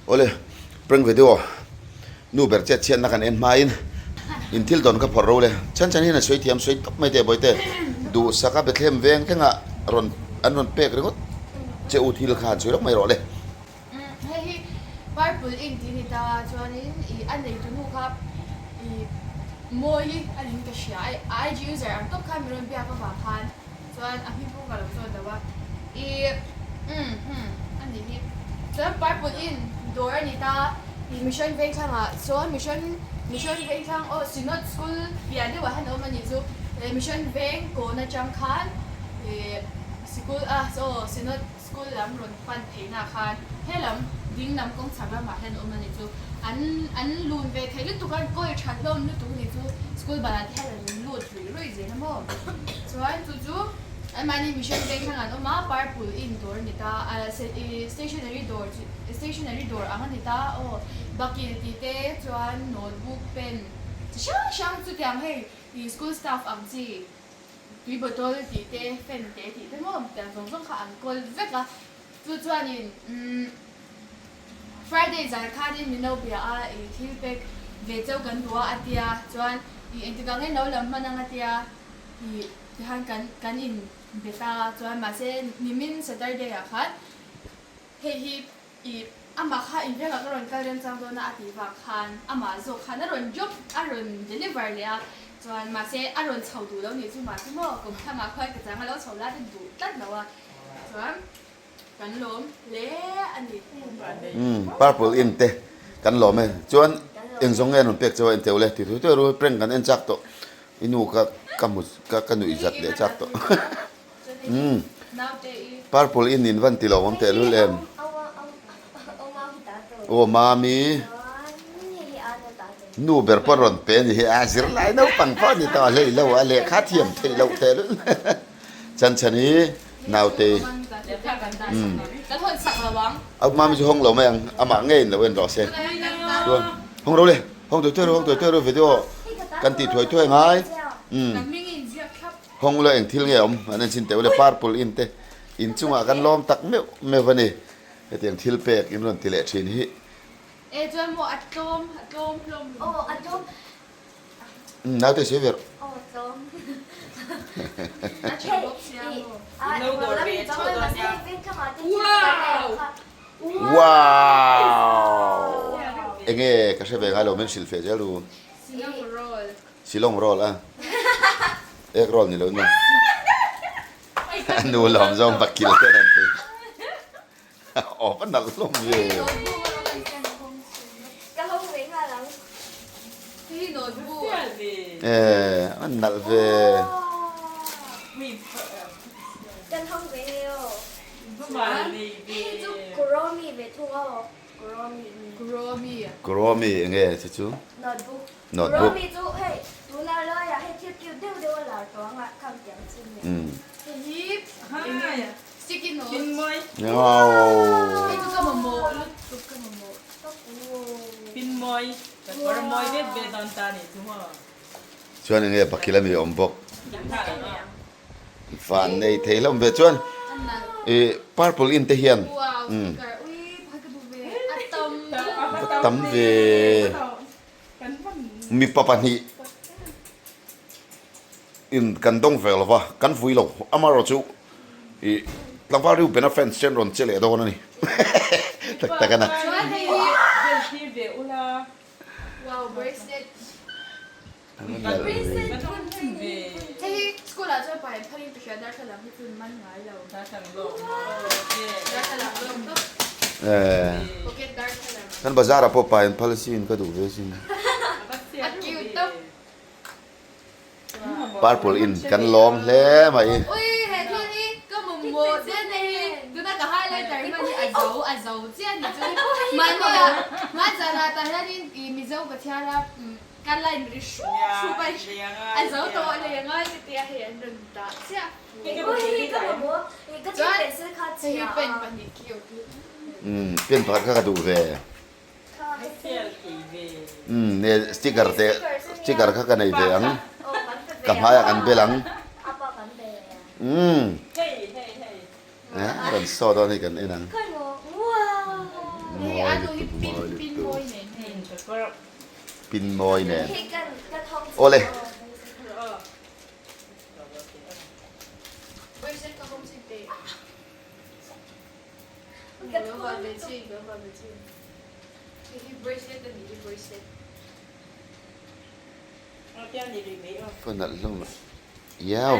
Awle, prank video nu ber chet chhiatna kan en hmain in thil dawn ka phawrh ro le. Chhan chhan hian a sawi thiam sawi tawp mai teh Bawihte. Duhsaka Bethlehem veng thlengah rawn an rawn pek ringawt che u thil kha han sawi lawk mai rawh le. Hei hi Purple ink tih a ni ta a, chuanin ih a neitu nu kha ih Mawi a niin ka hria a, a IG user ang tawp khan min rawn biak avang khan chuan a hming pawh ka lo zawt lo a, ih umm hmm a nih hi. Chuan Purple ink dawr a ni ta, ih Mission Vengthlangah chuan Mission Mission Vengthlang aw Synod School piah deuhah hian a awm a nih chu, Mission Veng kawn atang khan ih sikul a aw Synod School lam rawn pan theihna khan he lam ding lam kawng chhak lamah hian awm a ni chu. An an lun ve thei lutuk a, an kawl tha hlawm lutuk a ni chu. School banah te hian an lut ruih ruih zel a maw. Chuan chu chu anmahni mission veng thlang an awm a, Purple Inn dawr a ni ta, stationery dawr chu stationery dawr ang a ni ta aw. Bakil tih te chuan notebook, pen chi hrang hrang chutiang hei school staff ang chi. Tui bottle tih te, fan te tih te maw tiang zawng zawng kha an kawl vek a, chu chuanin umm Friday zan khanin min lo bia a, ih thil pek ve chauh kan duh a a tia, chuan ih engtikah nge no lam hman ang a tia, ih tihan kan kan in be ta a, chuan mahse nimin Saturday ah khan hei hi Ih, amah kha invengah ka rawn kal remchang dawn a a tih vang khan amah zawk khan a rawn drop, a rawn deliver leh a, chuan mahse a rawn chho duh lo nih chu mahse maw kum thlangah khuan ka chang a lo chho la te duh tlat lo a, chuan kan lawm hle a ni. Umm, purple in te kan lawm e, chuan eng zawng nge an rawn pek chauh a enteu le ti thui thui ru prank kan en chak tawh, i nu ka ka hmu ka nuih zat leh chak tawh. Umm purple in in van ti lo awm teh lul em? Aw mami nu ber pawh rawn pe a ni hi a zirlai naupang pawh a ni tawh a hlei lo a lehkha thiam theih loh teh lul chan chhan hi naute umm a mami chu hawng lo mai ang amah ngei in lo en rawh se chuan hawng ro le hawng tuai tuai ru hawng tuai tuai ru video kan tih thuai thuai ngai umm. Hawng ula eng thil nge awm an en chhin teh ule purple in te in chungah kan lawm tak meuh meuh a ni hetiang thil pek in rawn ti leh thin hi. E chuan maw a tlawm a tlawm hlawm Aw a tlawm. Umm naute sawi ve rawh. Aw tlawm. A tha bawk sia maw. In lo dawr ve chauh dawn nia. Wow! Wow! Enge ka hre ve ngai lo min hrilh feh zel u. Single roll. Shillong roll a, egg roll ni lo in maw? A nu lawm zawng bakil ten an ti. Aw va nalh hlawm ve. Eh, a nalh ve. Kuromi enge chu chu? Notebook. Romi chu hei tuna laiah hei thil cute deuh deuh a lar tawh ang a khang tiang chi nia. Hei hi enge sticky notes. Wow. Hei chu ka mamawh lutuk ka mamawh tawp. Pinmawi ka kawr mawi vet vet dawn ta nih chu maw. Chuan enge bakil ami awm bawk. Van nei thei hlawm ve chuan ih purple in te hian umm va tam ve mipa pahnih in kan dawng ve lo va kan vui lo amaherawh chu ih tlangval riu bena fans te an rawn che leh dawn a ni tak tak a na. Kan bazar ah pawh pai an phal asin ka duh ve asin. Purple in kan lawm hle mai. Ka line ri hrup hrup a, a zo tawh leh ngai ka tia hei an rawn dah chiah chuan hei hi pen pahnih khi aw khi. Umm pen pakhat kha ka duh ve. Umm ne sticker te sticker kha ka nei ve ang ka hmaiah kan bel ang. Umm eh rawn saw dawn hei kan en ang. Mawi lutuk. Pin mawi nen. Awle. Ka nalh hlawm a. Iau.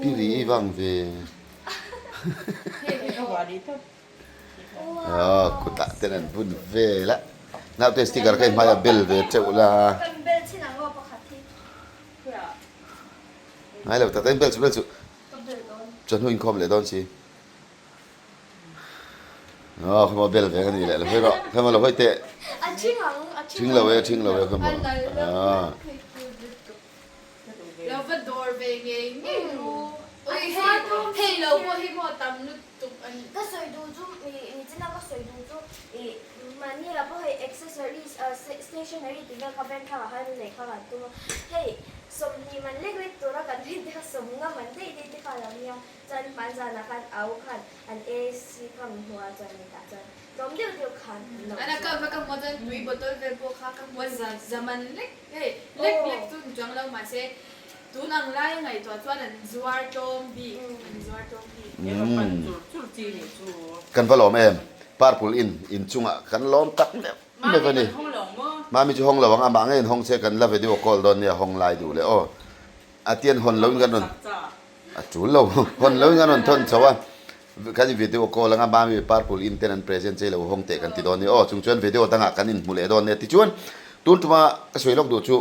Pi ri i vang ve. Aw kutah ten an bun vel a. Naute sticker kha i hmai a bel ve teuh la. Ngai lo tak tak in bel chu bel chu. Chawhnu inkhawm leh dawn si. Aw khawmaw bel ve ka ni leh lo hawi rawh khawmaw lo hawi teh. Ṭhing lo e ṭhing lo e khawmaw. Lo va dawr ve ngei ngei ru. Ui hei hei lo pawh hi maw tam lutuk a ni. Ka sawi duh chu nichina ka sawi duh chu ih mahni ah pawh hei accessories stationery tih vel kha bank thlalak ah khan lehkha kan tum a hei 20 man lek lek tura kan rin te kha 50 man daih daih te kha a lo nia chuan hmanzanah khan au khan an AC kha min hmuh a chuan hetah chuan tlawm deuh deuh khan an lo An account kha ka hmu a chuan tui bottle vel pawh kha ka hmu a za za man lek hei lek lek chu ni chuang lo mahse tun ang laia ngaihtuah chuan an zuar tlawm bik an zuar tlawm bik. Kan va lawm em? Purple in inchungah kan lawm tak meuh meuh a ni. Mami chu hawng lo ang, amah ngeiin hawng se kan la video call dawn nia hawng lai duh leh aw. A tian hawn loin kan rawn a tul lo hawn loin kan rawn thawn chho a kan in video call anga mami purple in ten an present che lo hawng teh kan ti dawn nia aw chung chuan video dangah kan inhmu leh dawn nia tichuan tun tuma ka sawi lawk duh chu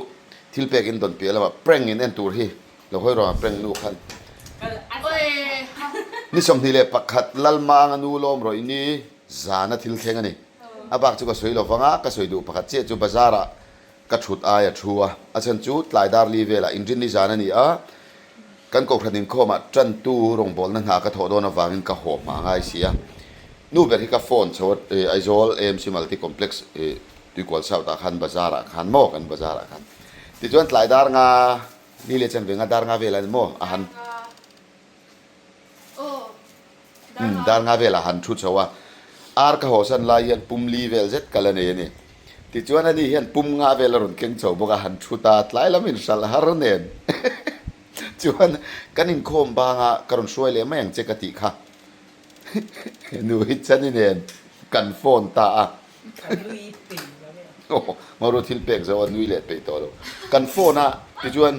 thil pek in dawn piah lamah prank in en tur hi lo hawi rawh prank nu khan ni 21 Lalmanga nu lawm rawh ini zana thil thleng a ni a bak chu ka sawi lo vang a ka sawi duh pakhat chiah chu bazar ah Ka thut ai a thu a, a chhan chu tlai dar li velah inrinni zan a ni a, kan kohhran inkhawmah tantu rawngbawlna hna ka thawh dawn avangin ka haw hma ngai si a. Nu ber hi ka phone chho a, Aizawl AMC Multi Complex Tuikual South ah khan bazar ah khan maw kan bazar ah khan tichuan tlai dar nga ni leh chanve nga dar nga velah ni maw a han Umm, dar nga velah han thu chho a, ar ka hawsan lai hian pum li vel zet kal a nei a ni. Tichuan ani hian pum nga vel a rawn keng chho bawk a, han thu ta tlai lam inhralh har nen. Chuan kan inkhawm banga ka rawn hruai leh mai ang che ka tih kha. Nu hi chani nen kan phone ta a. Aw, Maru thil pek zo a nui leh peih tawh lo. Kan phone a tichuan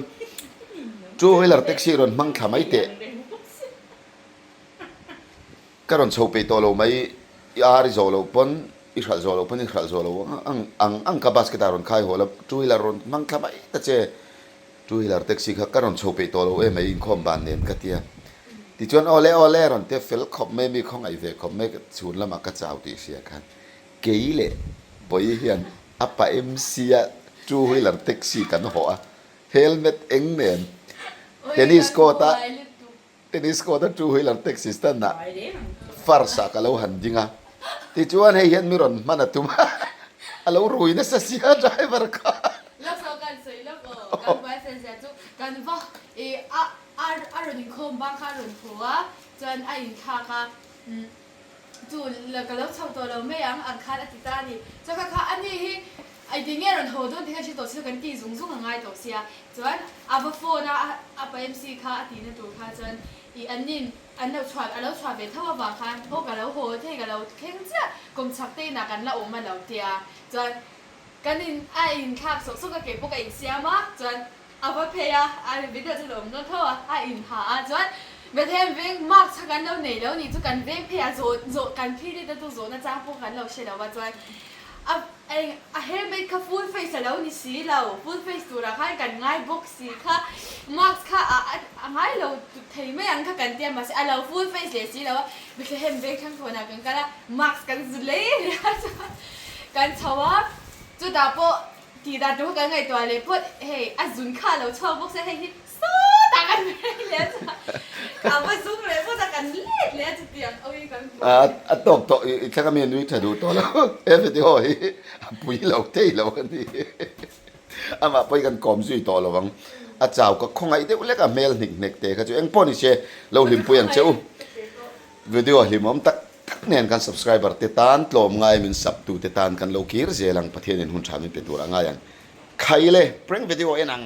two wheeler taxi rawn hmang thla mai teh. Ka rawn chho peih tawh lo mai, i ar i zawh loh pawn i hralh zawh loh pawn i hralh zawh loh ang ang ang ka basket ah rawn khai haw la, two wheeler rawn hmang thla mai ta che. Two wheeler taxi kha ka rawn chho peih tawh lo em ai inkhawm ban nen ka tia. Tichuan awle awle rawn tia fel khawp mai mi khawngaih ve khawp mai chhun lamah ka chau tih hria khan kei leh Bawihi hian a pa MC a two wheeler taxi kan hawh a, helmet eng nen tennis court a Tennis court a two wheeler taxi stand ah first ah ka lo han ding a, tichuan hei hian mi rawn hman a tum a, a lo rui nasa sia driver kha. Love lo kan sawi love aw, kan boyfriend zia chu kan va i a a rawn inkhawm bang kha a rawn thaw a, chuan a inthlak a, Chu ka lo chho tawh lo mai ang ang khan a ti ta a ni. Chuan kha kha ani hi ai ti nge rawn haw dawn tih kha hre tawh si lo kan ti zung zung a ngai tawh sia. Chuan a va phone a a pa MC kha a tihna tur kha chuan ih an nin an lo chhuah a lo chhuah ve tho avang khan aw ka lo haw thei ka lo thleng chiah kawmchhak te inah kan la awm a lo tia. Chuan kan in a inthlak sawk sawk a keipawh ka insiam a chuan A va phei a, a video chu lo awm dawn tho a, a inha a chuan Bethlehem veng mark kha kan lo nei lo nih chu kan veng phei a zawh zawh kan phir rit a chu zawhna chang pawh kan lo hre lo a chuan a eng a helmet kha full face a lo ni si lo full face turah khan kan ngai bawk si kha mask kha a a ngai lo thei mai ang kha kan tia mahse a lo full face leh si lo a Bethlehem veng thangthawnah kan kal a mask kan zu lei leh a chuan kan chho a chutah pawh Tih dan tur kha kan ngaihtuah leh phawt, hei a zun kha a lo chhuak bawk sia, hei hi sawtah kan rei leh a chuan a va zum leh phawt a, kan let leh a chutiang awi kan buai. A tawk tawh i thleng ami a nui tha duh tawh lo, he video hi a pui lo thei lo a ni, amah pawh hi kan kawm zui tawh lo ang, a chau ka khawngaih deuh lek a hmel hnik hnek te kha chu engpawh ni se lo hlimpui ang che u, video hlimawm tak. tak nen kan subscriber te tan tlawm ngai min sub tu te tan kan lo kir zel ang Pathian in hun tha min pe tur a ngai ang. Khai le prank video en ang.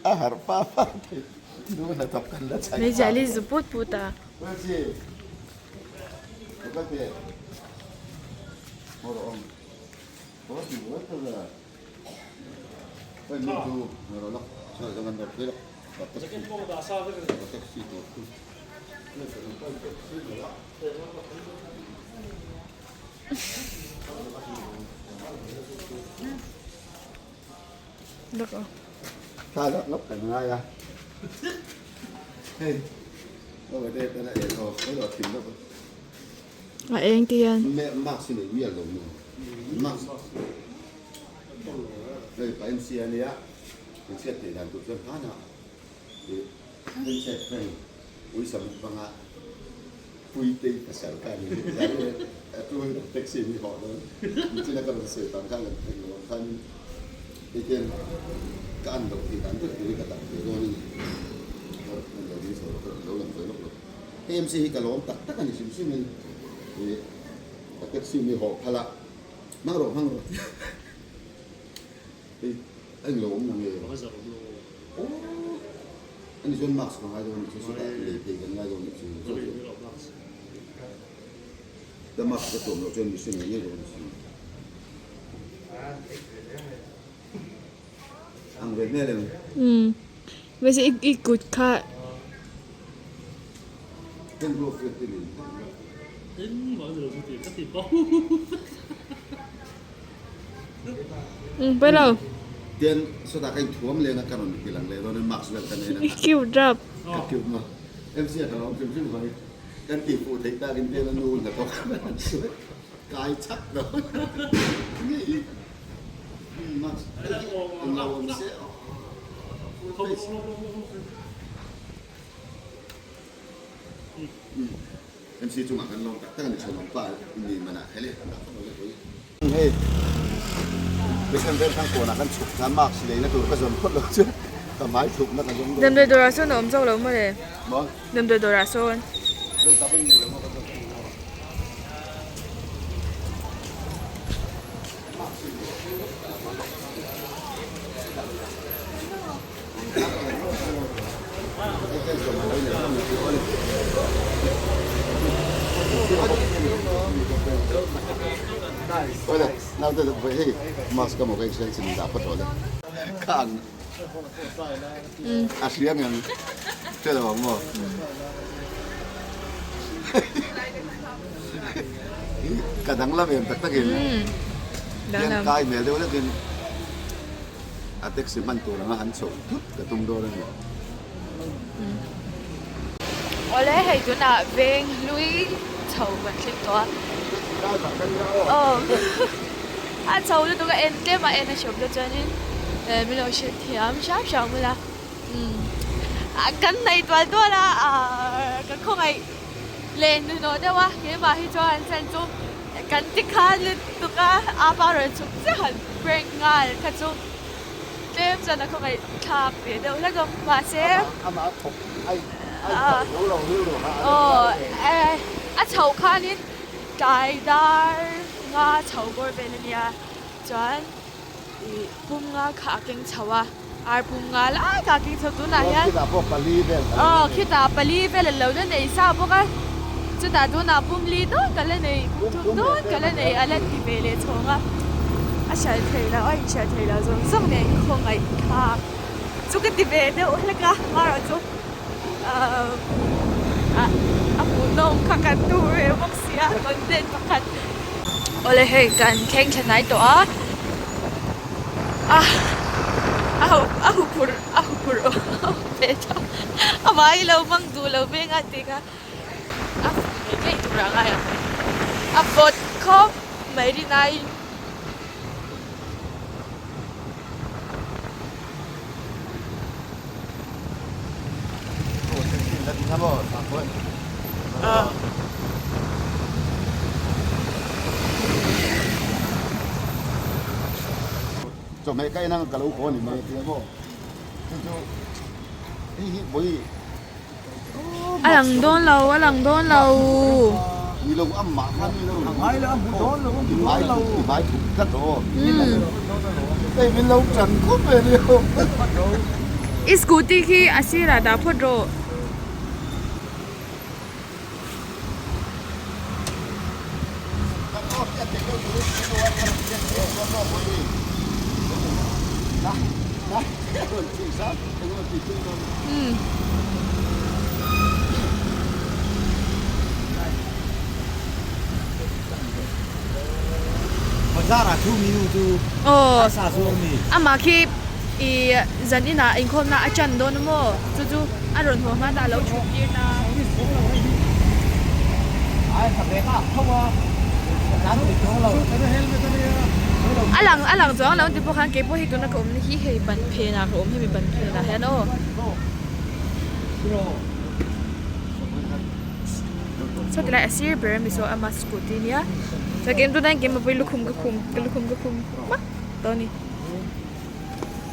A harh pa pa thei nu hnathawk kan la chhaih. Meizial i zu put put a. Thla lak lak kan ngai a hei A eng te hian. Mask hi nei mial lo maw mask hei pa MC a nia in chhiat theih dan tur chuan hmanah ih hmeichhe friend uisam hmanga Puitei pasal kha ni a tu taxi mi hawh dawn nichina ka rawn sawi vang khan kan thlen lo ang khanin hei hian ka an loh theih dan ber tur hi ka dah ve dawn a ni lo ding chho lo lo lang ve lawk lo hei MC hi ka lawm tak tak a ni hrim hrim in ih ka taxi mi hawh phal a hmang rawh hmang rawh hei a englo awm na nge aw Ani chuan mask ka ngai dawn anih chu sawtah lei phei kan ngai dawn anih chu ta mask ka tuam loh chuan mihring ngei ngei dawn si ang ve hmel em umm mahse i i kut kha hand glove te te nen umm pawi lo. Tian sawtah ka inthuam leng a ka rawn ti lang leh dawn a mask vel ka nei I cute rap. Ka cute maw. MC a ka lawm hrim hrim hawi. Kan tih fuh theih takin tian a nu hnathawk kai chak dawn. Nge i mask englo awm se full face. MC chungah kan lawm tak tak a ni thenawm pa ni manah kha le kan dah phawt lo le pui. Hei Mission Vengthlang kawnah kan chhuk khan mask leina tur ka zawn phawt lo chu ka hmai thupna ka zawng dawn. Damdawi dawrah sawn a awm zawk lo maw le? Maw? Damdawi dawrah sawn. Zawng tak in nei lo maw ka zawng thung lo. A hria ngang hre lo ang maw ka danglam em tak takin hian kai hmel deuh lekin A taxi hman tur anga han chhoh thut ka tum dawn a ni. Awle hei tunah veng hlui chho kan thleng tawh a. Aw a chho lutuk a en tlem a en a hriawm te chuanin min lo hrilh thiam hram hram ula kan hnaih tual tual a ka khawngaih leh hnuhnawh deuh a keimah hi chuan chan chu Kan ti khan lutuk a, apa rawn chhuk chiah han prank nghal kha chu tlem chuan a khawngaih thlak ve deuh hlek a mahse aw a chhoh khanin tlai dar nga chho bawr vel a nia chuan ih pum nga kha a keng chho a ar pum nga lai kha a keng chho tunah hian aw khitah pali vel a lo la nei sa bawk a chutah tunah pum li dawn ka la nei pum thum dawn ka la nei a la ti ve leh chhawng a a hriat theih loh a inhriat theih loh zawng zawng nen khawngaih thlak chu ka ti ve deuh hlek a amaherawh chu ahh a hmuhnawm kha kan tur ve bawk sia content pakhat. Awle hei kan thleng thla hnai tawh a a a a huphurh a huphurh awm ve tho a vai lo hmang duh lo veng a tih kha a fuh ngei ngei tur a ngai ang a vawt khawp mai rinaiin. Chawhmeh ka en ang ka lo haw a ni mai a tia maw chu chu hei hi vawi A lang dawn lo, a lang dawn lo. I scooty khi a sirah dah phawt rawh. Aw amah khi i zan inah inkhawmna a ṭan dawn a maw chu chu a rawn haw hma ta a lo ṭhut tir ta. A lang a lang chuang lo an ti pawh khan keipawh hi tuna ka awmna hi hei ban phenah ka awm hemi ban phenah hian aw. Saw tilai a sir ber ami saw ama scooty nia chuan keimah tunah hian keimah pawhin lukhum ka khum ka lukhum ka khum hmak tawh a ni.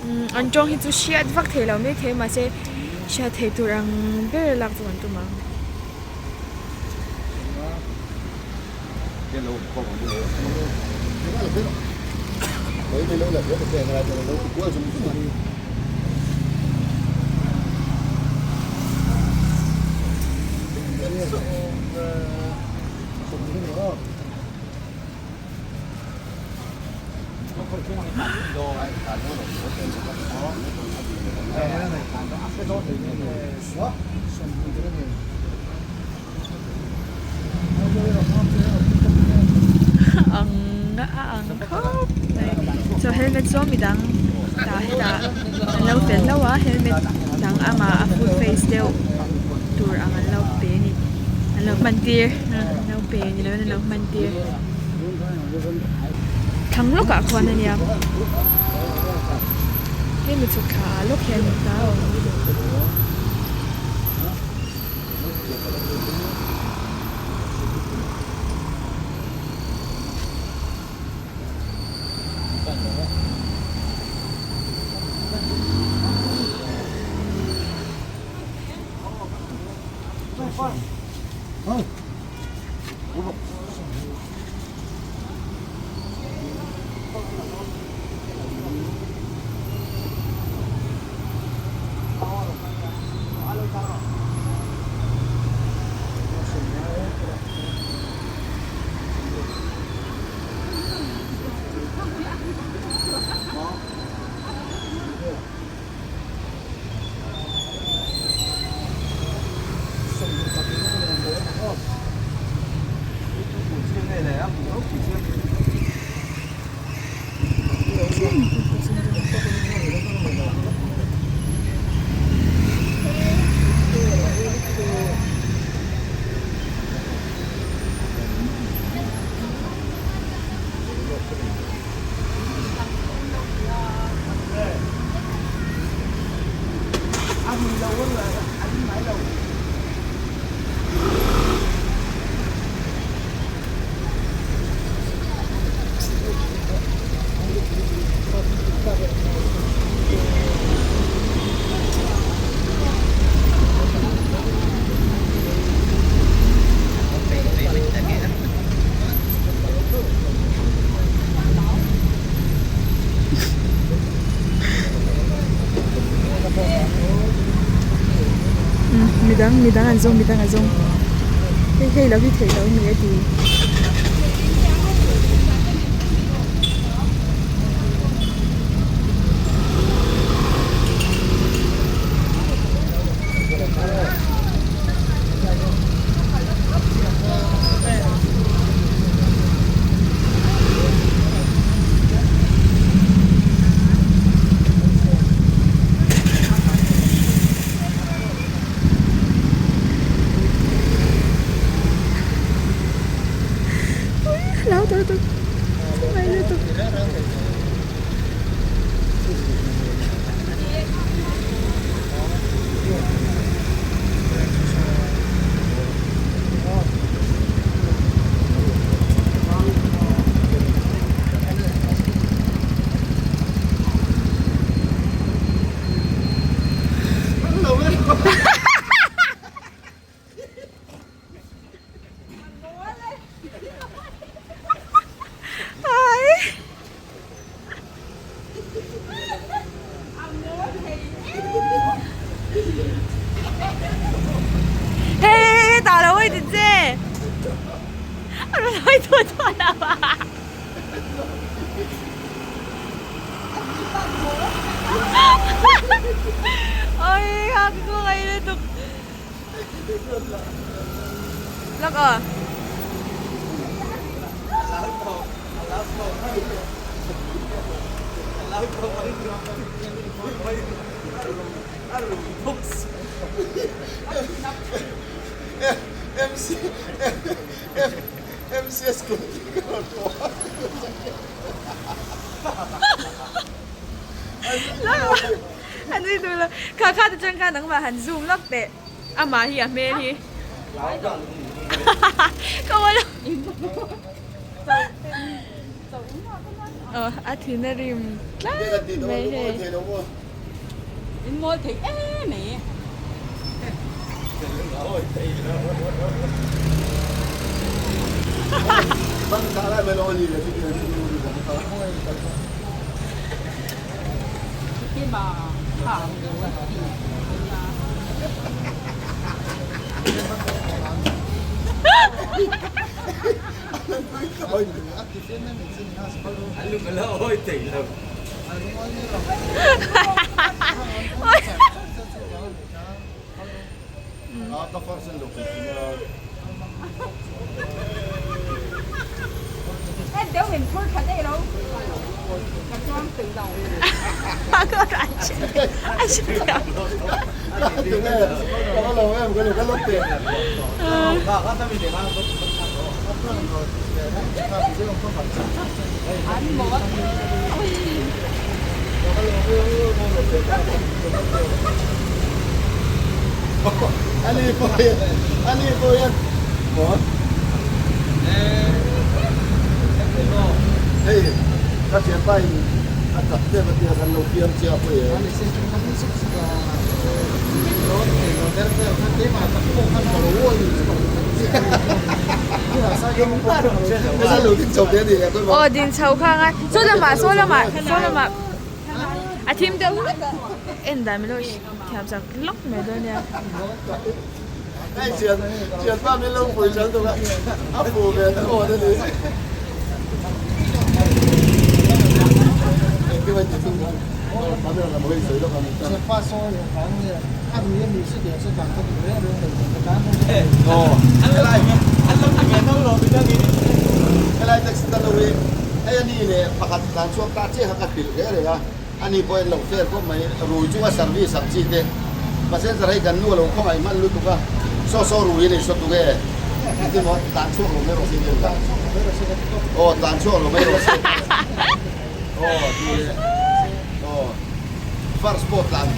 Umm an tawng hi chu hriat vak thei lo mai thei mahse hriat theih tur ang ber a lak chu kan tum ang. Ang a ang khawp mai chuan helmet saw midang tah hetah an lo tel hlauh a helmet dang amah a full face deuh tur ang an lo pe a ni an lo hman tir an lo pe ni lovin an lo hman tir thlang lawkah khuan a nia hemi chhuk thla ah lawk hian a ta. Midang midang an zawng midang a zawng hei hei lo hi theih loh a ni a ti. A rawn hawi tawh tawh lo a. Oi ha ka khawngaih lutuk. Lawk aw. A nui duh lo. Kha kha te chuan kha nangmah han zoom lawk teh. Amah hi a hmel hi. Ka maw lo. Aw a thin a rim tlat mai hei. In mawl thei em mai. Aw din chho kha ngai saw lamah saw lamah saw lamah a thim deuh hlek a en dan milo thiam chak lawk mai dawn nia. Helai taxi ta lo hi hei a ni leh pakhat tlan chhuak ta chiah kha ka hrilh hle reng a, ani pawh en lo fair khawp mai, rui chunga service ang chi te passenger hei kan nu a lo khawngaih hman lutuk a, saw saw rui a nei saw tuk e, engtin maw tlan chhuak lo mai rawh se nia aw tlan chhuak lo mai rawh se aw ti aw. First pawh tlan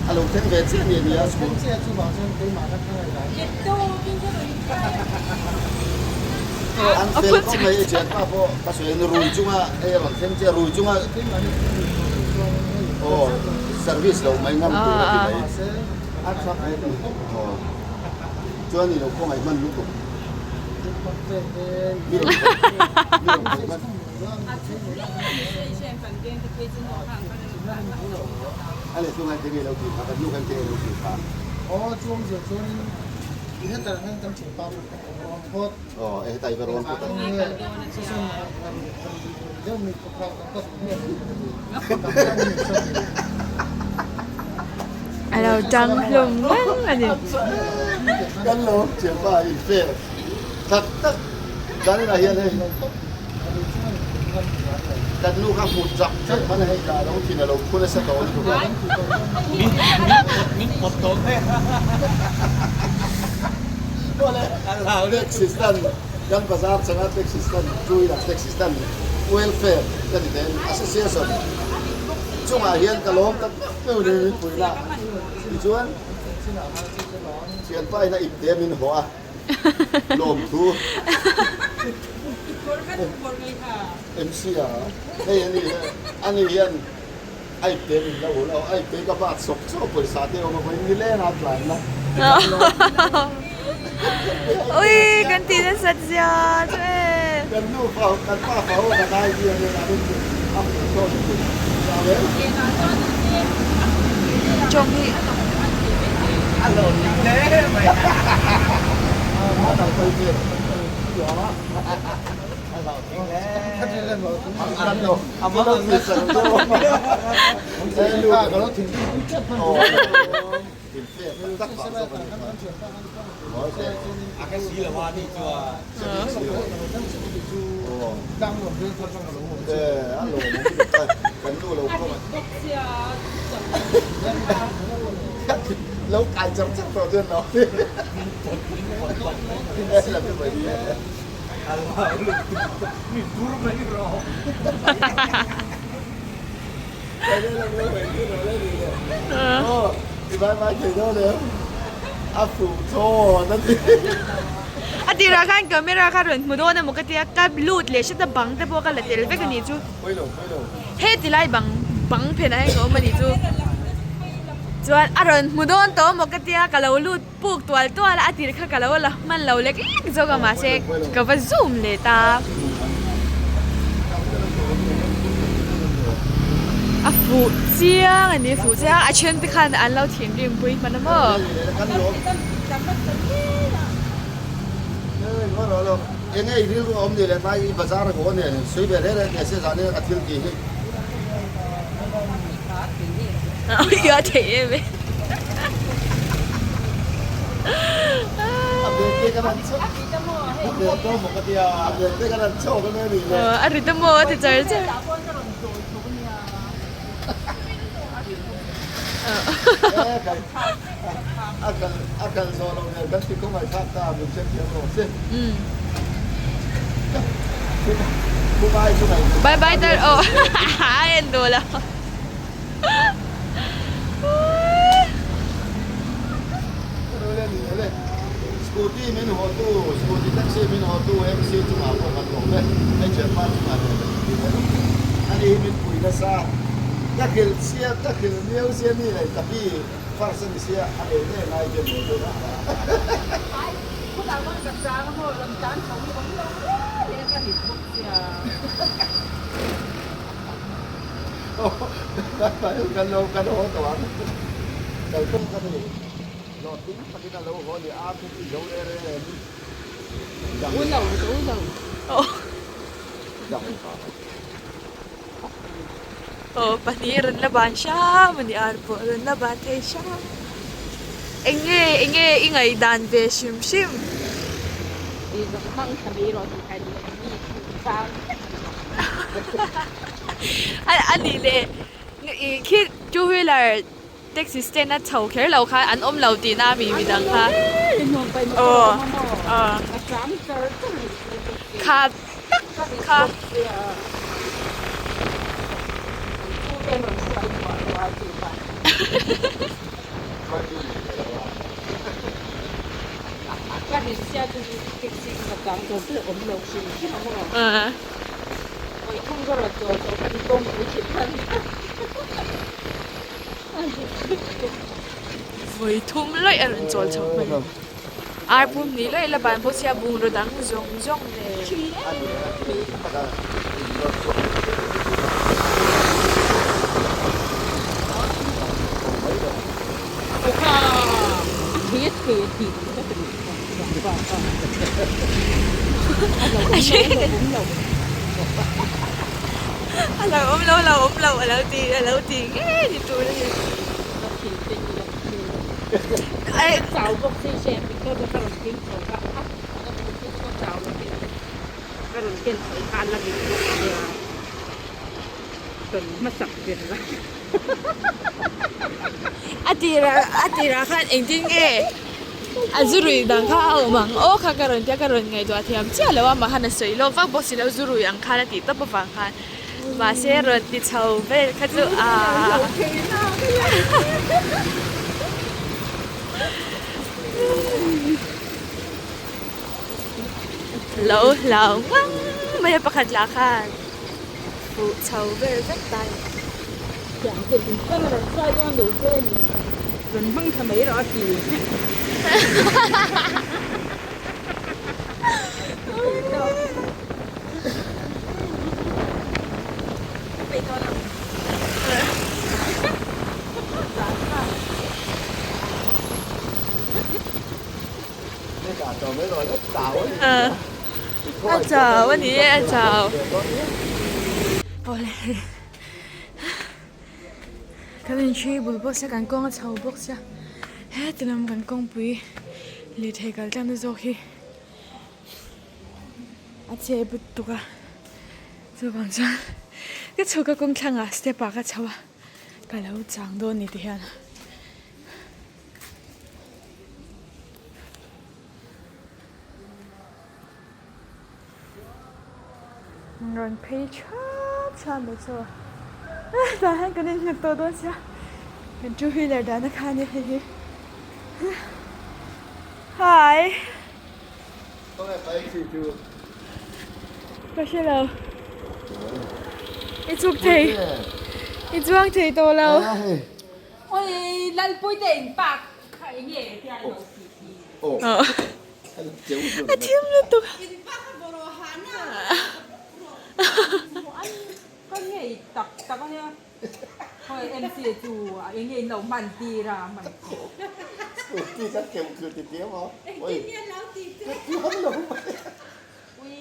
a lo thleng ve chiah ni ania school. An fel khawp mai thianpa pawh ka sawi in rui chunga hei a rawn thleng chiah rui chunga aw service lo mai ngam tur a ti mai aw chuan i lo khawngaih hman lutuk. A lo tang hlawm reng a ni. Tak tak kan inah hian hei kan nu kha hmu chak chak hman hei dah lo thin a lo phun nasa tawh lutuk a. Min pawt tawh mai a. Taxi stand kan bazar changa taxi stand two wheeler taxi stand welfare ka ti thei association chungah hian ka lawm tak tak meuh ni min pui la tichuan thianpa in a ip te min haw a. Lawmthu MC a hei ani ani hian a ipte min lo ul a a ipte ka bat sawk chaw pawisa te awm a vawiin nileng a tlan la Ui kan tih nasat zia chu e. Kan nu fa kan pa fa ho kan idea nen an in a hmuh tawk lutuk. Chawng hi. A tirah khan camera kha rawn hmu dawn emaw ka tia ka lut leh hret a bang te pawh ka la tel vek a nih chu he ti lai bang bang phenah hian ka awm a nih chu chuan a rawn hmu dawn tawh emaw ka tia ka lo lut puk tual tual a a tir kha ka lo la hman lo lek lek zawk a mahse ka va zoom leh ta a fuh chiang a ni fuh chiang a then te khan an lo thinrim pui hman a maw. Ia thei em e. A ri ta maw a ti char char. Bye bye tar aw a en duh lo. Scooty min haw tu scooty taxi min haw tu MC chungah pawh kan lawm e hei thianpa chungah leh kan ti ve lawk e ani hi min pui nasa ka hrilh sia ka hrilh miau sia mi leh ka pi first ani sia a leh leh ngai te maw te Kan lo kan haw tawh ang kal tum ka ni hlawhtling takin a lo haw ni a thu i zo e reng em Aw pahnih rawn la ban hram a ni ar pawh rawn la ban thei hram eng nge eng nge i ngaihdan ve hrim hrim. A nih leh ih khi two wheeler taxi stand a chho kher lo khan an awm lo tihna a mi midang kha aw aw kha tak kha. Vawi thum lawih a rawn chawl chho hman a ar pum hnih lawih la ban bawk sia bungraw dang zawng zawng nen. A lo awm lo a lo awm lo a lo ti a lo ti ngei ni tur a ni. A tirah a tirah khan engtin nge a zu rui dang kha a awm ang aw kha ka rawn tia ka rawn ngaihtuah thiam chiah lo a mah khan a sawi lawk vak bawk si lo zu rui ang khan a tih tawp avang khan mahse rawn ti chho vel kha chu aaa. Lo hlau ngang mai a pakhat lah khan. Fuh chho vel vek ta ni. A chau a ni e a chau. Awle kan inchhi bul bawk sia kan kawng a chho bawk sia heti lam kan kawngpui lirthei kal tlang na zawk hi a che but tuk a chuvang chuan ka chhuk a kawng thlangah step ah ka chho a ka lo chang dawn ni ti hian. Rawn phei thap thap mai chu tah hian kan innghat tawh dawn sia kan two wheeler dahna kha ania hei hi hi ka hre lo i chhuk thei i chuang thei tawh lo. Oi Lalpuite in park kha enge tia ilo tih hi. A thim lutuk. Ka ngei tak tak ania. Hoi MC chu enge in lo hman tir a hman Scooty ka keuh thlu ti tia maw. Oi. Ui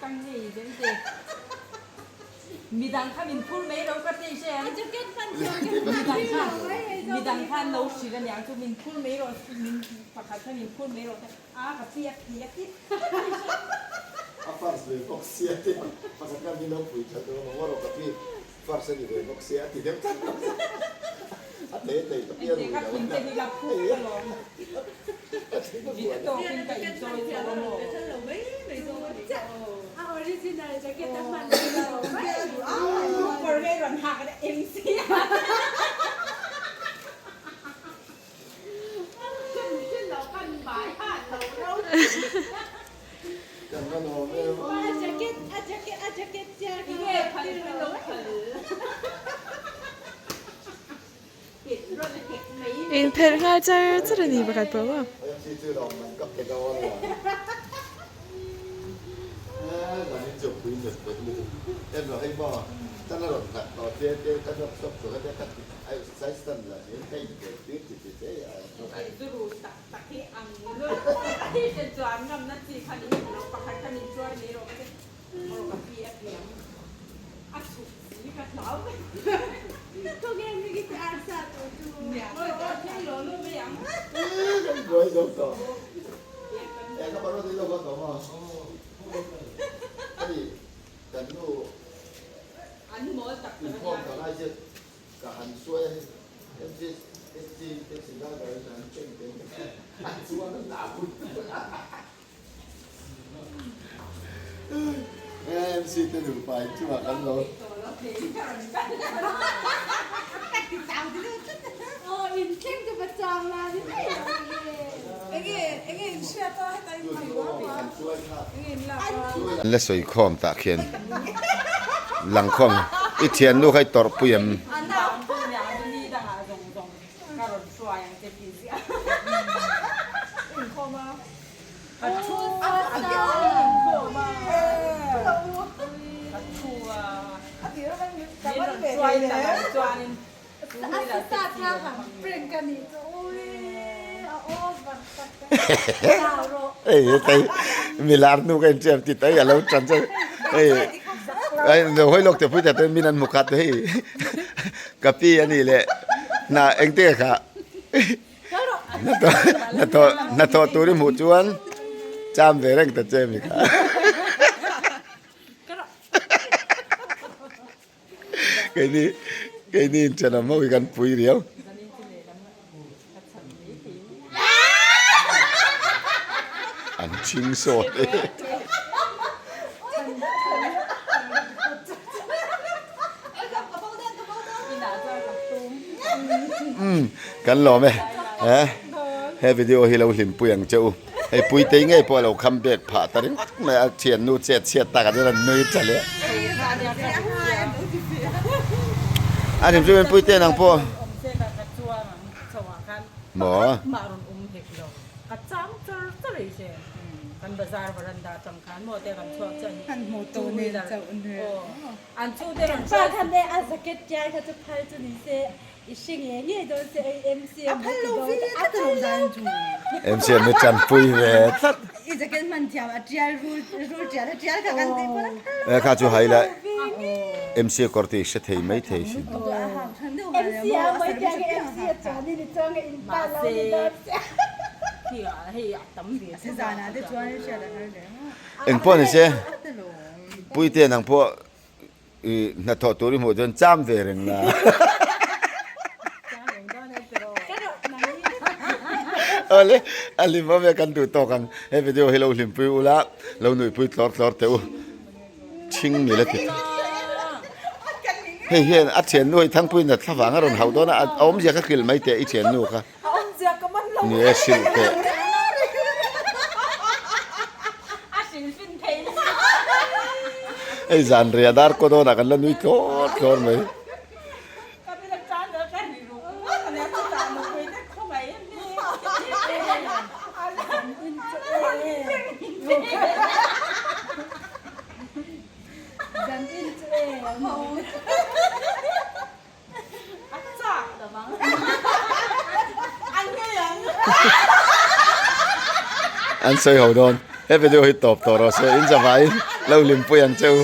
ka ngei zel che. Midang kha min phur mai lo ka ti che ang. Midang kha midang kha an lo hrilh aniang chu min phur mai rawh min pakhat kha min phur mai rawh te a ka pi a thi a ti A first ve bawk sia ti pakhat kha min lo pui that dawn a rawh ka pi first a ni ve bawk sia a ti deuh tlat a te te ka pi a rui lo Engte hi ka phur ka lawm mit tawkin ka inchawi chho a maw. A original jacket a hman lo mai a duh a. Kawr ngei rawn hak a MC a. A jacket a jacket a jacket chiar kha a tir lo mai. Inphelh nghal char char a ni pakhat pawh maw. MC te nupa in chungah kan lo. An la sawi khawm tah khian lang khawm i thiannu kha i tawrh pui em? Ei hei milar nu ka inṭiam ti tai a lo ṭan chu hei lo hawi lawk te pui ta ten min an hmu khat hei ka pi a nih leh hna engte kha. Hnathawh tur i hmuh chuan cham ve reng ta che mi kha. Keini keini inthenawm ho hi kan pui riau. An chhing sawt e. Umm kan lawm e eh he video hi lo hlimpui ang che u hei puitei ngei pawh a lo kham bek phah ta ringawt mai a thiannu chet chhiat tak ah chuan an nui tla leh a hlim chu puite nang pawh maw. Kan bazar varanda atang khan maw te kan chhuak chiah hi. Two wheeler aw an chhungte rawn Pa khan e a jacket tial kha chu phal chu ni se i hre nge nge dawn se ei MCM a ti dawn a phal lo MCM hi tanpui ve tlat. I jacket hman thiam a tial rul rul tial a tial kha kan tih pawn a phal lo. E kha chu hai la MC kawr tih hre thei mai thei sin. MC a mawi tiang e MC a chuan in i chuang e in pa lo ni dawn se. Eng pawh ni se Puite nang pawh i hnathawh tur i hmuh chuan cham ve reng la. Awle a hlim awm e kan duh tawk ang he video hi lo hlimpui ula lo nuihpui tlawr tlawr teh u thing ni la ti hei hian a thiannu hei Thangpuiin a thlavang a rawn hauh dawn a a awmzia kha hrilh mai teh i thiannu kha. A awmzia ka man lo. Ni e hrilh teh. A hrilh fin thei lo. Hei zan ria dar kaw dawnah kan la nui tlawr tlawr mai. Ka bila tan ber ka ri ruk ruk a nia chutah nupui te khawngaih em ni. Zan in chu e. A chak lo vang. An ngei ang. An sawi ho dawn. He video hi tawp tawh rawh se. In zavaiin lo hlimpui ang che u.